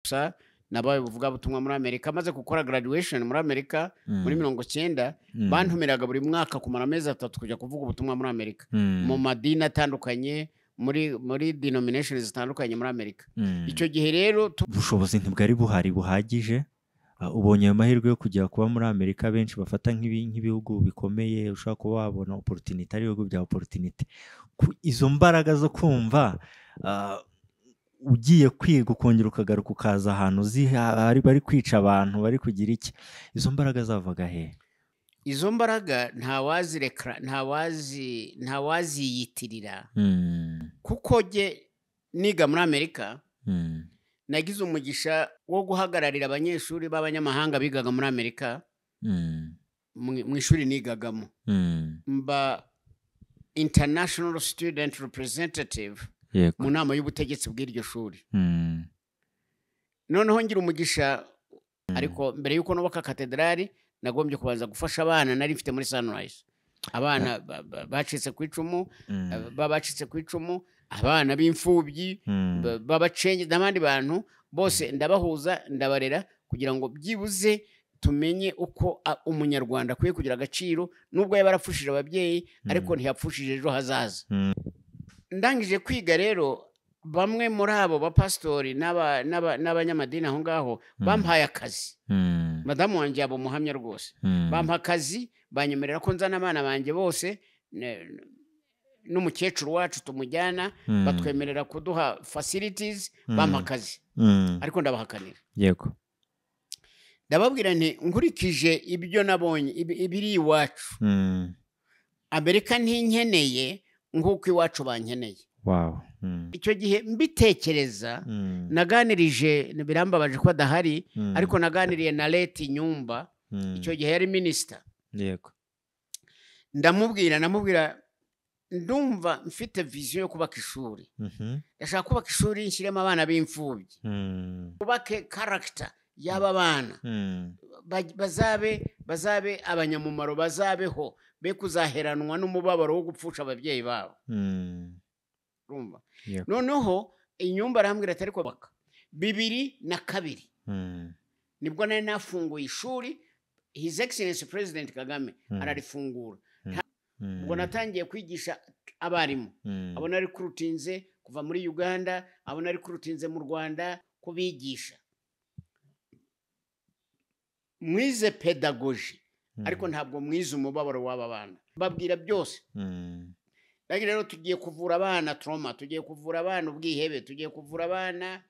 Gusa nabaye ubuvugabutumwa muri Amerika, maze gukora graduation muri Amerika muri 90. Bantumiraga buri mwaka kumara amezi 3 kujya kuvuga ubutumwa muri Amerika, mu madini atandukanye, muri denominations zitandukanye muri Amerika. Icyo gihe rero Ubushobozi ntibwari buhari buhagije. Ubonye ayo mahirwe yo kujya kuba muri Amerika, benshi bafata nk'ibihugu bikomeye, ushobora kuba wabona opportunity, ari ibihugu bya opportunity. Izo mbaraga zo kumva ugiye kwiga, ukongera ukagaruka, ukaza ahantu uzi bari kwica abantu, bari kugira iki, izo mbaraga zavaga he? Izo mbaraga ntawazirekara, ntawaziyitirira, kuko jye niga muri Amerika nagize umugisha wo guhagararira abanyeshuri b'abanyamahanga bigaga muri Amerika mu ishuri nigagamo, mba international student representative mu nama y'ubutegetsi bw'iryo shuri. Noneho ngira umugisha, ariko mbere y'uko nubaka katedrali nagombye kubanza gufasha abana nari mfite muri Sunrise, abana bacitse ku icumu, bacitse ku icumu, abana b'imfubyi, b'abacenge n'abandi bantu bose, ndabahuza, ndabarera, kugira ngo byibuze tumenye uko Umunyarwanda akwiye kugira agaciro, nubwo yaba yarapfushije ababyeyi, ariko ntiyapfushije ejo hazaza. Ndangije kwiga rero, bamwe muri abo bapasitori n'abanyamadini aho ngaho bampaye akazi. Madamu wanjye yaba umuhamya rwose. Bampa akazi, banyemerera ko nzana abana banjye bose n'umukecuru wacu tumujyana, batwemerera kuduha facilities, bampa akazi, ariko ndabahakanira. Ndababwira nti: "Nkurikije ibyo nabonye, ibiri iwacu, Amerika ntinkeneye nk'uko iwacu bankeneye." Icyo gihe mbitekereza, naganirije, birambabaje ko adahari, ariko naganiriye na late Inyumba, icyo gihe yari minisita. Ndamubwira, ndumva mfite vision yo kubaka ishuri. Ndashaka kubaka ishuri nshyiremo abana b'imfubyi, kubake character y'aba bana, bazabe abanyamumaro, bazabeho, be kuzaheranwa n'umubabaro wo gupfusha ababyeyi babo. Urumva? Yego. Noneho Inyumba arambwira ati: "Ariko baka." 2002 nibwo nari nafunguye ishuri, His Excellence President Kagame ararifungura. Ubwo natangiye kwigisha abarimu, abo nari kurutinze kuva muri Uganda, abo nari kurutinze mu Rwanda, kubigisha. Mwize pedagogy, ariko ntabwo mwize umubabaro w'aba bana. Babwira byose. Rero tugiye kuvura abana trauma, tugiye kuvura abana ubwihebe, tugiye kuvura abana.